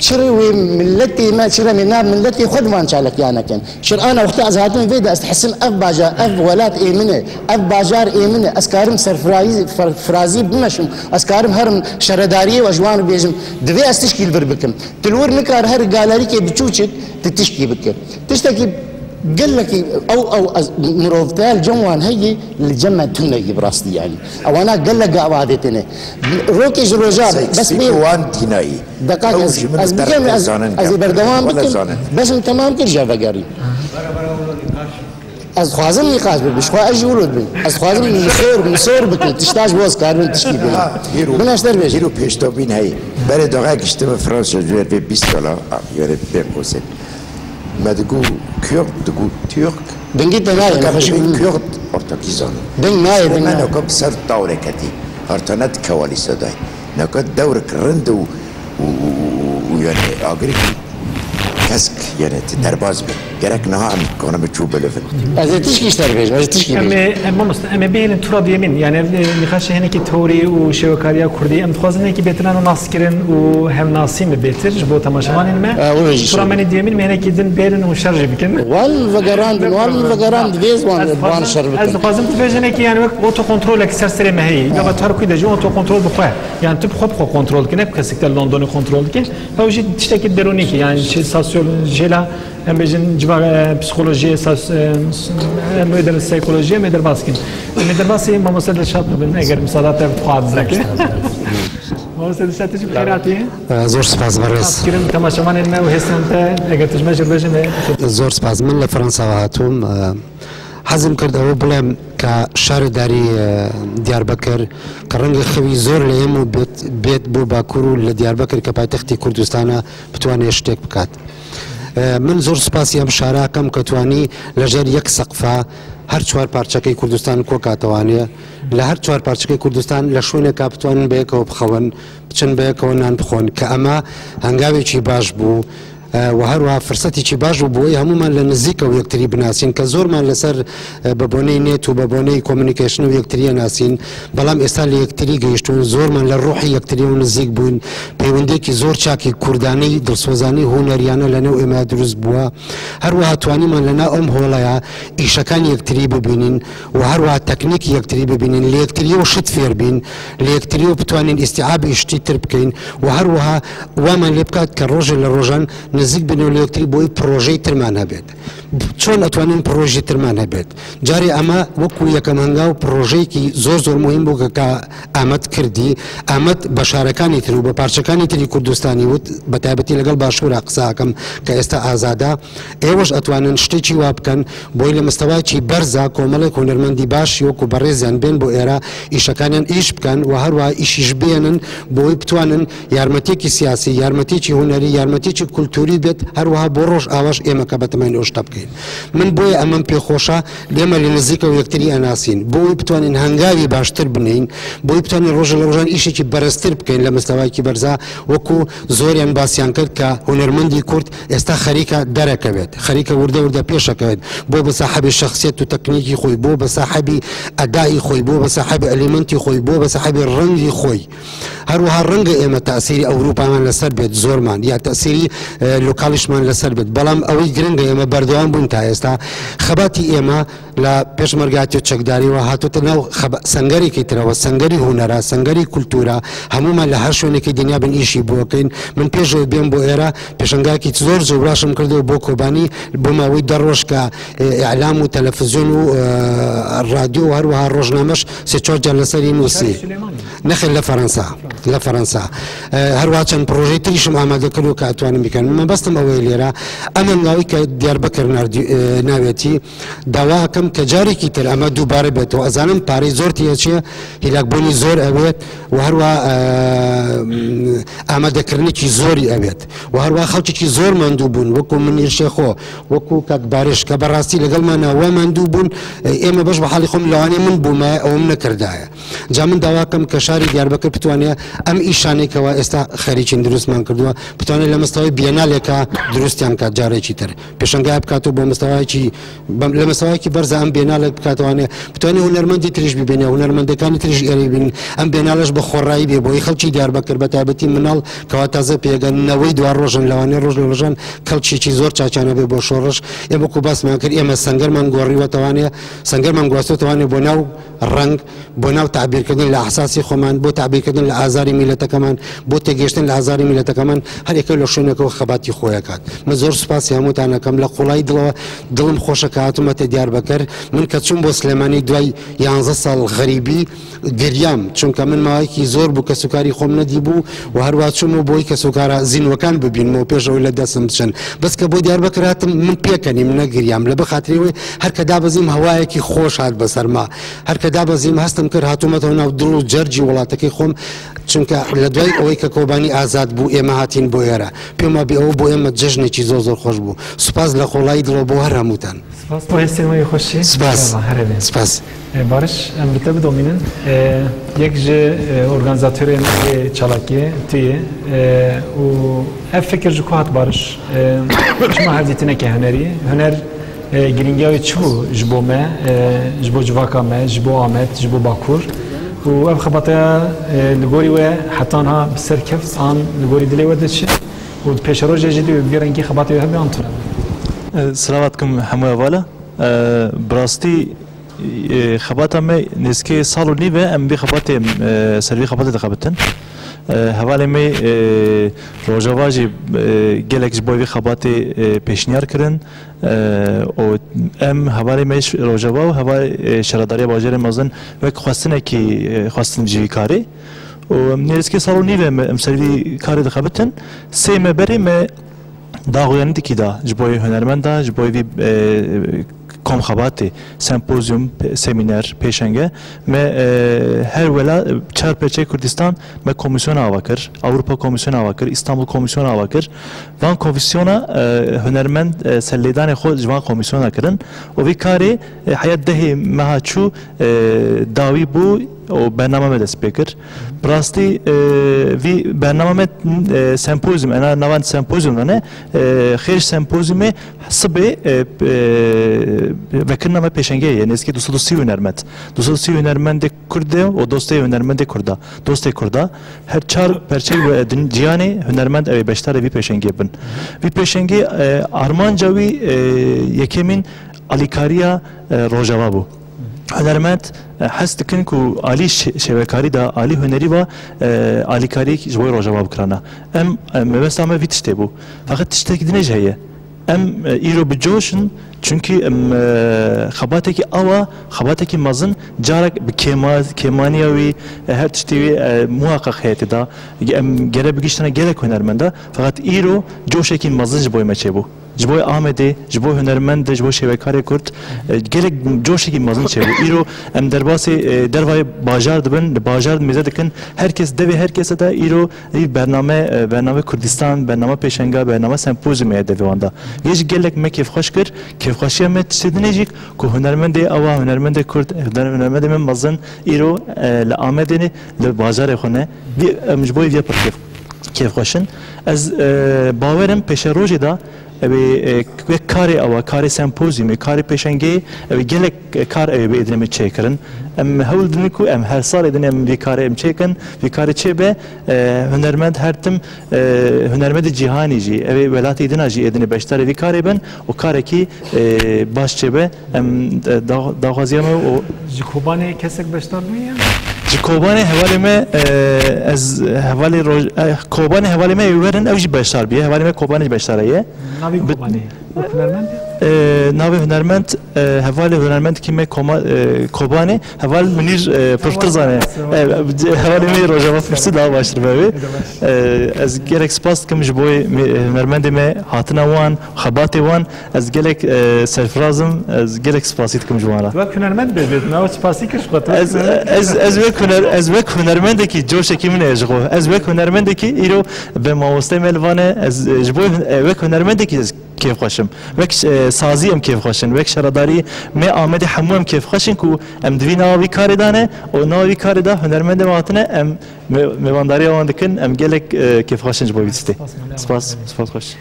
Çirê wê miletê me, çirê me nav miletê xwe di van çalakiyane kin. Şir ana wexta ez hatim vê de ez dihisim ev bajar, ev welat ê min e, ev bajar ê min e. Ez karim serfirazî, fer-, firazî bimeşim. Ez karim herim şaredariyê we ji wan bêjim. Divê ez tişkî li vir bikim. Tu li wir nikar her galerîkê biçûçik tu tişkî bike. Tiştekî gelekî ew, ew ez, mirovteya li cem wan heye, li cem me tune ye bi rastî yanî. Ewana gelek gav avêtine. Rokê ji roja bes bê. Wan tînayî. Deqak ez, ez bikim, ez, ez ê berdewam bikim. Besim temam kir, jî vegerî. Ez xwazim nîqaş bibim, ji xwe ez jî wilo dibim. Ez xwazim misor, misor bikim, tişta ji bo ez karibim tişkî bibim. Binaşter bêjim. Hîro pêşdabîn heye. Berê daxê giştime Fransa ji ber vê bîst sala, a, ji ber vê pênc qosê. Me digot Kurd, digot Türk. Dingî te nayê, Fakat nexweşî dibê min. Kurd ortakî zanî. Ding nayê, ding nayê. Naka bi ser tawrê ketî. Hartane di kewalî sedayê. Naka dewrek rind û, û, û, û, û yani agirî kesk, yani ti derbaz be. Gerek niha em kanime çû bilivin. Ez ê tişkî ji te re bêjim, ez ê tişkî Em bêjim. ê, em, mamoste, em ê bihêlin tura duyemîn. Yani, e, nîqaşê hinekî teorî û şêwekariya kurdî. Em dixwazin hinekî bêtir nas kirin û hevnasîn bi bêtir ji bo temaşevanên me. E, wê jî Tura şûn. Menî duyemîn me hinekî din bêrin û şerjî bikin. Wan vegerandin, wan min vegerand, divê wan, Ez wan dixwazim, şer ez bikin. dixwazim tu bêjî hinekî yani wek otokontrolek ser serê me heye. Gava tu her ku de jî otokontrol bi xwe. Yani tu bi xwe bi xwe kontrol dike, ne bi kesek te li Londonê kontrol dike. Ew jî tiştekî derûnî ye, yani şey, sosyolojiyê la, em bêjin, civa, e, psîkolojiyê, sas-, e, s-, em wê der psîkolojiyê em ê derbas kin. Em ê derbasî mamoste Dilşad bibin, eger misaada te bixwe, dizek. Mamoste Dilşad, tu jî bi xêr hatî. E, zor spas, berêz. Spas kirin, temaşevanên me û hêsên te, eger tu ji me jî re bêjin, e, Zor spas. Min li Fransa ve hatûm. E, hezim kir ew bilim ke şaredarî, e, Diyarbekir, ke rengê xewî zor lê yem û bêt, bêt bo Bakur û li Diyarbekir ke paytextê Kurdistan e, bitwanê ştêk bikat. E, min zor spasî em şara kem ke twanî li jêr yek seqfa her çar parçekey Kurdistan koka tewanê. Li her çar parçekey Kurdistan li şwêneka bitwanin bi yekeve bixewin, biçin bi yekeve nan bixwin. Ke ema hengavekî baş bû, e, û her wiha firsetekî baş bû bo wê hemûman li nizîk ew yektirî binasîn. Ke zorman li ser, e, bi boneyî net û bi boneyî communication û yektiriyê nasîn. Belam êsta li yektirî gihiştin, zorman li ruhî yektirî û nizîk bûn. Peywendiyekî zor çakî kurdanî, dilsozanî, huneriyane li nêw ême dirust bûwa. Her wiha twanîman li nav em holeya îşekan yektirî bibînin û her wiha teknîk yektirî bibînin, li yektirî û şit fêr bîn, li yektirî û bitwanîn îstîabî ştî tir bikeyn û her wiha waman lê bikat ke rojê li rojan nizîk bin û li yektirî bo wî projeyî tirman hebêt. Çon etwanîn projeyî tirman hebêt? Carê ema wekû yekem hengaw projeyekî zor zor muhîm bû ke ka Amed kirdî. Amed bi şarekanî tir û bi parçekanî tirî Kurdistanî û bi taybetî legel Başûra qisa akim ke êsta azad e. Êwij etwanin ştêkî wa bikin, boy li mistewayekî berz e, komelek hunermendî baş, wekû berêziyan bên bo êra, îşekaniyan îş bikin û her wiha îşî ji bênin, bo wî bitwanin yarmetiyekî siyasî, yarmetiyekî hunerî, yarmetiyekî kulturî bêt, her wiha bo Rojava jî ême ke betime û şte bikeyn. Min boye em in pê xweş e, lê me li nizîk ew yektirî enasîn. Bo wî bitwanên hengavî baştir bineyîn, bo wî bitwanên rojê li rojan îşekî bereztir bikeyn li mistewayekî berz e, wekû zor yan basiyan kir ke hunermendî kurd êsta xerîka derekevêt, xerîka wirde wirde pêşekevêt. Bo bi sahibî şexsiyet û teknîkî xwe, bo bi sahibî edayî xwe, bo bi sahibî elementî xwe, bo bi sahibî rengî xwe. Her wiha renge ême tesîrî Ewropaman li ser bêt, zorman, ya tesîrî, e, lokalîşman li ser bêt. Belam ew ê giring e, ême berdewam bûn ta êsta. Xebatî ême li pêşmergatiya çekdarî we hatote nav xeba-, sengerekî tire we, sengerî hunera, sengerî kultura, hemûman li her şwênekî dinya bin îşî bikin. Min pêş ew bên bo êra, pêşangayekî zor zor wiraşim kirdo bo Kobanî, bo me wî der roj ke, e, îlam û televîzyon û, e, radyo û her wiha rojnameş sê çar car li serî nûsî. Nexêr li Fransa. Li Fransa. E, her wiha çend projeyê tirî şim amade kiriyo ke etwanin bikin. Min mebestim ew ê lêre. Em hengawî ke Diyarbekir nerdî-, e, navêtî. Dawa kim ke carekî tir eme dubare bêt û ez zanim parî zor tiye çi, hîlakbûnî zor ebêt û her wiha, e, amadekirinekî zorî ebêt û her wiha xelkekî zor mendû bûn, wekû Minîr Şêxo, wekû kak Barîş, ke bi rastî legel me ne we mendû bûn, e, ême beş bi halî xwe min lewanê min bûme, ew min nekirdaye. Ca min dawa kim ke şarî Diyarbekir bitwaniye em îşanê ke we êsta xerîçîn dirustman kirduwe, bitwaniye li mistewayê bienaleka dirustyan ka carekî tir. Pêşangaya bikat بۆ مستەوایەکی، بەم-، لە مستەوایەکی بەرزە ئەم بێنالێک بکاتەوانێ، بتوانێ هونەرمەندی تریش ببینێ، هونەرمەندەکانی تریش ئێرە ببین، ئەم بێنالەش بە خۆڕایی بێ بۆی خەڵکی دیاربەکر، بە تایبەتی مناڵ کەوا تازە پێگەن، نەوەی دوا ڕۆژن، لەوانێ ڕۆژ لە ڕۆژان کەڵکیێکی زۆر چاچانە بێ بۆ شۆڕش. ئێمە وەکو باسمان کرد، ئێمە سەنگەرمان گۆڕیوەتەوانێ، سەنگەرمان گواستوەتەوانێ بۆ ناو ڕەنگ، بۆ ناو تعبیرکردن لە ئەحساسی خۆمان، بۆ تعبیرکردن لە ئازاری میلەتەکەمان، بۆ تێگەیشتن لە ئازاری میلەتەکەمان، هەر یەکەی لە شوێنەکەوە خەباتی خۆی ئەکات. من زۆر سوپاسی هەمووتان ئەکەم، لە قوڵایی دڵەوە دڵم خۆشە کە هاتوومەتە دیاربەکر. من کە چووم بۆ سلێمانی دوای یانزە ساڵ غەریبی، گریام، چونکە من ماوەیەکی زۆر بوو کەسوکاری خۆم نەدیبوو و هەروە چوومەوە بۆی کەسوکارە زینوەکان ببینمەوە پێش ئەوەی لە دەستم بچن. بەس کە بۆ دیاربەکر هاتم، من پێکەنیم، نەگریام، لە بەخاتری ئەوەی هەر کە دابەزیم هەوایەکی خۆش هات بەسەرما. هەر کە دابەزیم هەستم کرد هاتوومەتەوە ناو دڵ و جەرگی وڵاتەکەی خۆم، چونکە لە دوای ئەوەی کە کۆبانی ئازاد بوو ئێمە هاتین بۆ ئێرە، پێم وابێ ئەوە بۆ ئێمە جەژنێکی زۆر زۆر خۆش بوو. سوپاس لە قوڵایی دڵەوە بۆ هەر هەمووتان. سپاس بۆ هێستێنەوەی خۆشی. سپاس. ئینشاءالله، هەر هەبێ. سپاس. ئێ، بارش، ئەم بتە بدۆمینن. ئێ، یەک ژێ، ئێ، ئۆرگانیزاتۆرێن ئێ چالاکیە، تیە، ئێ، و ئەف فکر ji ku hat بارش؟ ئێ، çima hevdîtineke hunerî؟ Huner، ئێ، گرنگیاوی çi bû ji bo me، ئێ، ji bo civaka me، ji bo Amed، ji bo Bakur؟ û ev xebateya، ئێ، li gorî we hetan ha bi ser keft an li gorî dilê we de çi؟ û di pêşerojê jî divê bi vî rengî xebatê we hebe an tune? Silavat dikim hemû hevala. Bi rastî, e, xebata me nêzîkê sal û nîv e, em vê xebatê, e, ser vê xebatê dixebitin. E, hevalê me, e, Rojava jî, e, gelek ji bo vê xebatê, e, pêşniyar kirin. E, û em hevalê me ji Rojava û hevalê, e, Şaredariya Bajarê Mezin wek xwestinekî, e, xwestin ji vî karê. Û em nêzîkê sal û nîv e me, em ser vî karê dixebitin. Sê me berê me daxuyanî dikî da ji bo yê hunermenda, ji bo vî, e, komxebatê, sempozyum, pe-, semîner, pêşenge. Me, e, her wela, çar perçeyê Kurdistan me komîsyona ava kir, Ewropa komîsyona ava kir, Îstanbul komîsyona ava kir. Van komîsyona, e, hunermend, e, serlêdanê xwe ji van komîsyona kirin. Û vî karê, e, heya dehê meha çû, e, dawî bû û bernama me dest pê kir. Bi rastî, e, vî bernama me, e, sempozyum, ena navan sempozyum dane, e, xêr sempozyumê sibê, e, e, vekirina me pêşengê ye, nêzîkî du sed û sî hunermend. Du sed û sî hunermendê Kurd e û dostê hunermendê Kurda. Dostê Kurda. Her çar perçeyê we-, din-, ciyanê hunermend ew ê beşdarê vî pêşengê bin. Vî pêşengê, e, armanca wî, e, yekemîn alîkariya, e, Rojava bû. Hunermend, e, hez dikin ku alî şê-, şêwekarî de, alî hunerî ve, e, alîkarî ji bo Rojava bikirana. Em, e, mebesta me vî tiştê bû. Feqet tiştekî din jî heye. Em, e, îro bi coş in, çunkî em, e, xebatekî awa, xebatekî mezin, carek bi kêma-, kêmaniya wî, e, her tiştê wî, e, muhaqeq heye tê de. Em gere bigihîştine gelek hunermenda, feqet îro coşekî mezin ji bo me çêbû. Ji bo Amedê, ji bo hunermendê, ji bo şêwekarê Kurd, e, gelek coşekî mezin çêbû. Îro em derbasê, e, dervayê bajar dibin, li bajar mêze dikin. Her kes devê her kese de îro vî bername, e, bername Kurdistan, bername pêşenga, bername sempozyumê ye devê wan de. Vê jî gelek me kêfxweş kir. Kêfxweşiya me tiştê din e jî ku hunermendê awa, hunermendê Kurd, huner-, hunermendê me mezin îro, e, li Amedê ne, li bajarê xwe ne. Vî, em ji bo vê pir kêf-, kêfxweş in. Ez, e, bawer im pêşerojê de ew ê, e, wek karê awa, karê sempozyumê, karê pêşengeyê, ew ê gelek kar ew ê bi êdinê me çêkirin. Em hewl didin ku em her salê din em vî karê em çêkin, vî karê çêbe, e, hunermend her tim, e, hunermendê cîhanî jî, ew ê welatê dina jî êdinê beşdarê vî karê bin û karekî, e, baş çêbe. Em, e, da-, daxwaziya me û Ji Kobanê kesek beşdar bûye? Ji Kobanê hevalê me, e, ez hevalê roj-, e, Kobanê hevalê me ê werin, ew jî beşdar bûye. Hevalê me Kobanê jî beşdar ye. Navê Bi- Kobanê? Wek hunermend e? E, navê hunermend, e, hevalê hunermendekî me Koma-, e, Kobanê, heval Munîr, e, Pirtir zane. E, hevalê me Rojava Pirtir daha baştir be wê. E, ez gelek spas dikim ji bo me-, hunermendê me, hatina wan, xebatê wan. Ez gelek, e, serfiraz im, ez gelek spasî dikim ji wan re. Wek hunermend bêjê, nawe spasî kir ji xwe. Ez, ez, ez wek huner-, ez wek hunermendekî coşekî min heye ji xwe. Ez wek hunermendekî îro bi mawosteyê me li van e, ez, e, ji bo hun-, e, wek hunermendekî ez kêfxweş im. Wek, e, sazî em kêfxweş in. Wek şaredarî me Amedê hemû em kêfxweş in ku em di vî nava vî karê de ne û nava vî karê de hunermendê me hatine, em me-, mêvandariya wan dikin, em gelek, e, kêfxweş in ji bo vî tiştê. Spas, spas, spas xweş.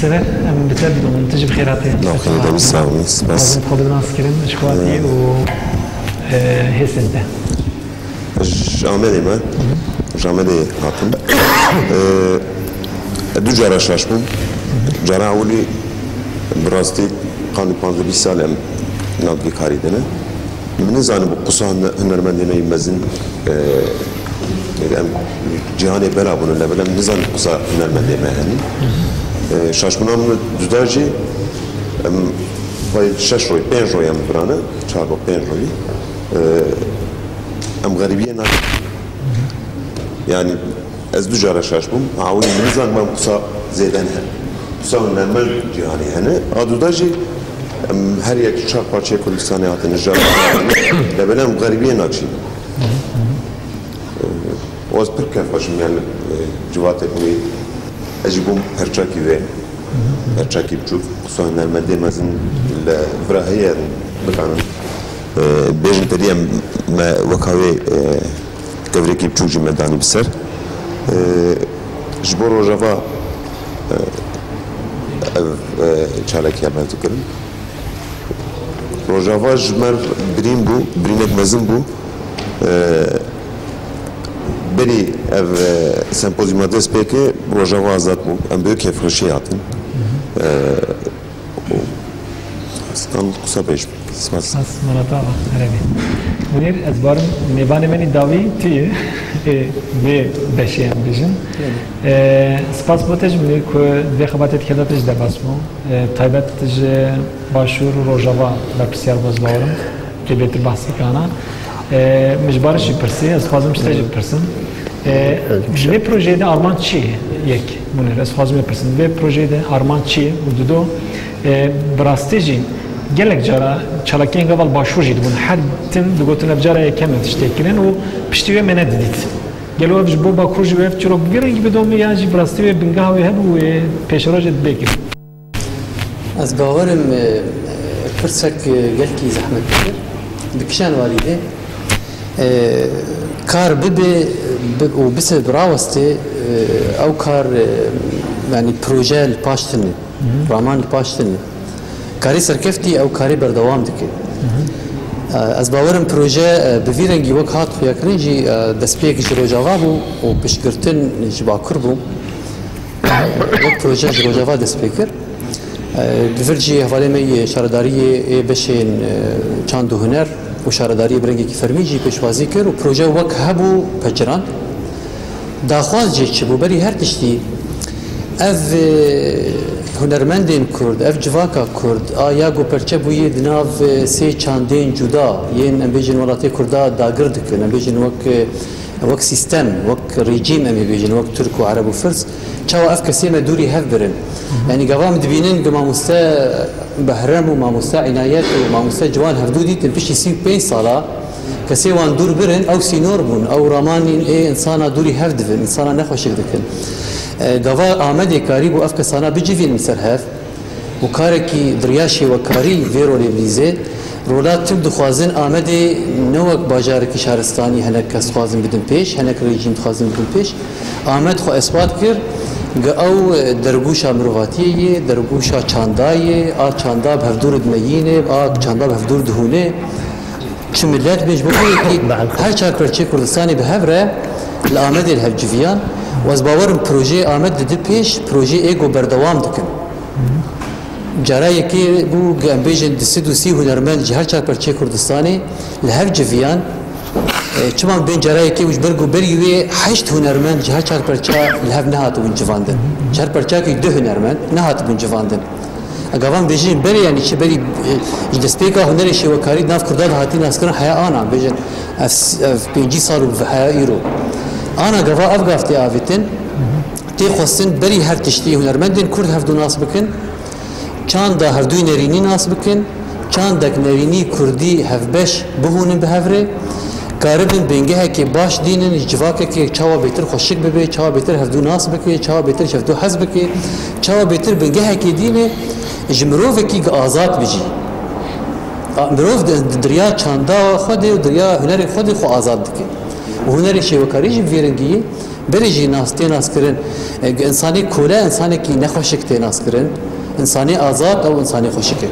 Sever, em bi te didomin, tu jî bi xêr hatî. Navxêrê te bî, sağ olun, spas. Dixwazim xwe bidin naskirin, ji xwe hatî û, e, hêsên te. Ji Amedê me, ji Amedê hatim. E, du cara şaş bûm. Cara ewilî bi rastî qandî panzdeh bîst sal em nav vî karî de ne. Min nizanîbû qisa hune-, hunermendê me yî mezin, e, em cîhanê bela bûne, lê belê min nizanîbû qisa hunermendê me henî. E, şaşbûna min duda jî, em xwey şeş royî, pênc royî em virane, çar roj, pênc royî. E, em xerîbiyê nakin. Yanî, Ez du cara şaş bûm. Ewilî min nizanîbû em qisa zêde ne. Qisa hunermend cîhanê hene. A duda jî em her yek çar parçeyê Kurdistanê hatine ji cîhanê. Lê belê em xerîbiyê naçîn. Û ez pir kêfxweş im, yanî, e, civatê bûyî. Ez jî bûm perçakî wê. Perçakî biçûk. Qisa hunermendê mezin li vira heye, bikanin, e, bêjin, tedî em me weka wê, e, Devrêkî biçûk jî me danî bi ser. E, ji bo Rojava, e, ev, e, çalakiya me dikirin. Rojava ji me birîn bû, birînek mezin bû. E, berî ev, e, sempozyuma dest pê ke Rojava azad bû. Em bi kêfxweşiyê hatin. E, Stan qisa bêj. Spas. Spas, Murat Ağa, herevî. Munîr, ez barim mêvanê min î dawî tu yî, ê vê beşê em bêjin. Belê. E, spas bo te jî Munîr ku vê xebatê dikê de tu jî derbas bû. E, taybet ji Başûr û Rojava berpirsiyar bû, ez bawerim. Tê bêtir behsê kana. E, min ji Barış jî pirsî, ez dixwazim ji te jî bipirsim. E, di vê projeyê de armanc çi ye? Yek, Munîr, ez dixwazim vê bipirsim. Di vê projeyê de armanc çi ye? Û dido, e, bi rastî jî gelek cara çalakiyên gava li Başûr jî dibûn. Her tim digotin ev cara yekem e tiştê kirin û piştî wê me nedidît. Gelo ev ji bo Bakur jî wê ev çîrok bi vî rengî bidomî, yan jî bi rastî wê bingeha wê hebû, wê pêşerojê dibê kirin? Ez bawerim, e, e, pirsek, e, gelkî zehmet kir. Bi kîjan warî de, e, kar bibe, bi-, û bise birawestê, e, ew kar, e, yanî proje li paş tine, raman li paş tine. Karê serkeftî ew karê berdewam dike. E, ez bawerim proje, e, bi vî rengî wek hat xuyakirin jî, e, destpêk ji Rojava bû û piştgirtin ji Bakur bû. Wek proje ji Rojava dest pê kir. Li vir jî hevalê me yê şaredariyê ê beşên, e, çand û huner û şaredariyê bi rengekî fermî jî pêşwazî kir û proje wek hebû pecirand. Daxwaz jê çi bû? Berî her tiştî ev, e, hunermendên Kurd, ev civaka Kurd a ya ku perçe bûyî di nav, e, sê çandên cuda yên, em bêjin, welatê Kurda dagir dikin, em bêjin wek, e, wek sîstem, wek rejîm em ê bêjin, wek Tirk û Ereb û Firs, çawa ev kesê me dûrî hev birin? Yanî gava em dibînin ku mamoste Behrem û mamoste Înayet û mamoste Ciwan hevdû dîtin piştî sî û pênc sala kesê wan dûr birin, ew sînor bûn, ew ramanîn ê insana dûrî hev dibin, insana nexweşik dikin. E, gava Amedê karîbû ev kesana bicivînin ser hev, û karekî di riya şêwekarî vê rolê bilîze. Rola tim dixwazin Amedê ne wek bajarekî şaristanî hinek kes dixwazin bidin pêş, hinek rejîm dixwazin bidin pêş. Amed xwe esbat kir, gi ew dergûşa mirovatiyê yê, dergûşa çanda yê, a çanda bi hevdûr dimeyîne, a çanda bi hevdûr dihûne. Çi milet bê, ji bo vê yekê her çar perçeyê Kurdistanê bi hev re li Amedê li hev civiyan. Û ez bawer im projeyê Amed didi pêş, projeyê ê ku berdewam dikin. Cara yekê bû, em bêjin, du sed û sî hunermend ji her çar perçeyê Kurdistanê li hev civiyan. E, çima bên cara yekê bû? Ji ber ku berî wê heşt hunermend ji her çar perça li hev nehatibûn civandin. Ji her perçakî du hunermend nehatibûn civandin. Gava em bêjin berê, yanî çi berî, e, ji destpêka hunerê şêwekarî di nav Kurda de hatî naskirin heya ana, em bêjin ev, ev pêncî sal û heya îro. Ana gava ev gav tê avêtin, tê xwestin berî her tiştî hunermendên Kurd hevdû nas bikin, çanda hevdûyî nerînî nas bikin, çandek nerînî Kurdî hevbeş bihûnin bi hev re, karibin bingehekê baş dînin ji civakekê, çawa bêtir xweşik bibe, çawa bêtir hevdû nas bike, çawa bêtir ji hevdû hez bike, çawa bêtir bingehekê dîne ji mirovekî gi azad bijî. A, mirov di, di, di riya çanda xwe de û di riya hunerê xwe de xwe azad dike. Û hunerê şêwekarî jî bi vê rengî ye. Berê jî nas tê naskirin, e, insanê kole, insanekî nexweşik tê naskirin. Însanê azad ew însanê xweşik e.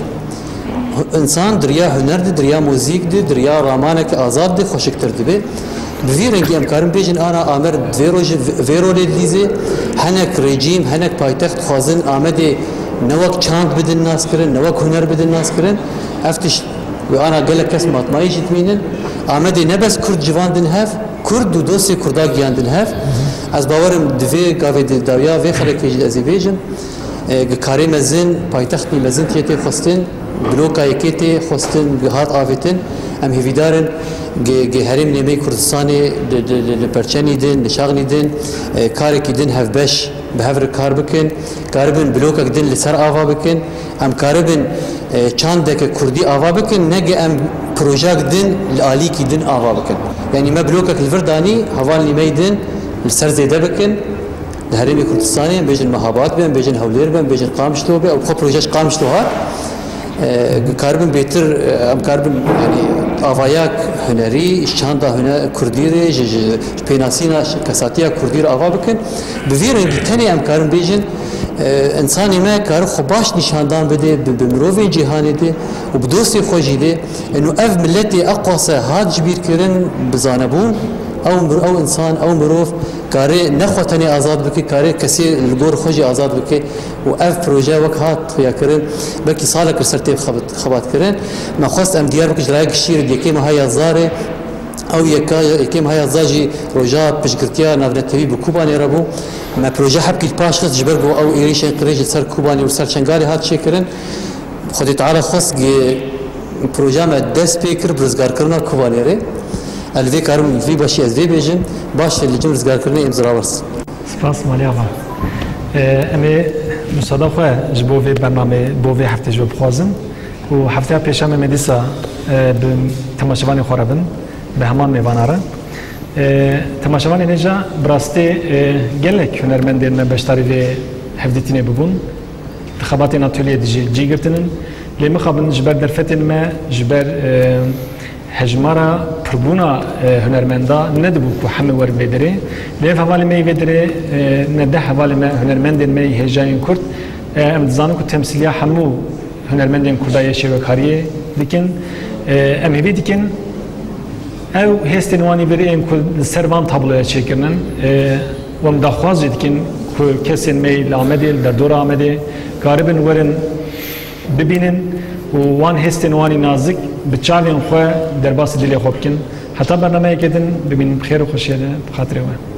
Însan di riya huner de, di riya muzîk de, di riya ramaneke azad de xweşiktir dibe. Bi vî rengî em karin bêjin, ana Amer di vê rojê, vê rolê dilîzê, hinek rejîm, hinek paytext dixwazin Amedê ne wek çand bidin naskirin, ne wek huner bidin naskirin. Ev tişt, wê ana gelek kes matmayî jî dimînin. Amedê ne bes Kurd civandin hev, Kurd û dostê Kurda giyandin hev. Ez bawerim di vê gavê di dawiya vê xelekê jî de ez ê bêjim. E, gi karê mezin, paytextî mezin tê tê xwestin, bloka yekê tê xwestin, gi hat avêtin. Em hêvîdar in gi, gi herêm nêmeyî Kurdistanê li, li, li, li perçenî din, li şaxnî din, e, karekî din hevbeş bi hev re kar bikin. Karibin blokek din li ser ava bikin. Em karibin, e, çandeke Kurdî ava bikin, ne gi em projek din li alîkî din ava bikin. Yanî me blokek li vir danî, hevalnî me yî din li ser zêde bikin. Li Herêmê Kurdistanê em bêjin Mehabad be, em bêjin Hewlêr be, em bêjin Qamişlo be, ew xwe proje ji Qamişlo hat. E, karibin bêtir, e, em karibin, yanî avayak hunerî, ji çanda hune-, Kurdî re, ji, ji, ji pênasîna kesatiya Kurdî re ava bikin. Bi vî rengî tenê em karin bêjin, e, însanê me kari xwe baş nîşandan bide bi, bi mirovên cîhanê de û bi dostê xwe jî de. Eno ev miletê eqwase hat ji bîr kirin bi zanebûn, ew mir-, ew însan, ew mirov kare ne xwe tenê azad bike, kare kesê li gor xwe jî azad bike û ev proje wek hat xuya kirin, belkî salek li ser tê xebat-, xebat kirin. Me xwest em diyar bikin ji laya giştî re di yekê meha yazdeh re, ew yeka, yekê meha yazdeh jî roja piştgirtiya navnetewî bi Kobanê re bû. Me proje hebkî li paş xist ji ber ku ew êrîşên qirêj li ser Kobanê û ser Çengalê hat çêkirin. Xwedê Teala xwest gi proja me dest pê kir bi rizgarkirina Kobanê re. Ez li vê karim vî başî ez vê bêjim. Baş li cem rizgarkirinê êm zirawers. Spas Malî Ava. E, em ê musada xwe ji bo vê bernameyê, bo vê heftê ji we bixwazin. Û hefteya pêşemê me dîsa, e, bi temaşevanê xwe re bin, bi heman mêvana re. E, temaşevanê nêja bi rastî, e, gelek hunermendên me beşdarî vê hevdîtinê bibûn. Di xebatên atölyeyê de jî cî girtinin. Lê mixabin ji ber derfetên me, ji ber, e, hejmara pirbûna, e, hunermenda nedibû ku hemû werin vê derê. Lê ev hevalê me yê vê derê, e, ne deh hevalê me, hunermendên me yê hêjayên Kurd, e, em dizanin ku temsîliya hemû hunermendên Kurda yê şêwekariyê dikin. E, em hêvî dikin ew hêstên wan î vir ên ku li ser van tabloya çêkirinin, e, û em daxwaz jî dikin ku kesên me yê li Amedê, li derdora Amedê karibin werin bibînin û wan hêstên wan î nazik bi çavên xwe derbasî dilê xwe bikin. Heta bernameyeke din bimînin bi xêr û xweşiyê de bi xatirê we.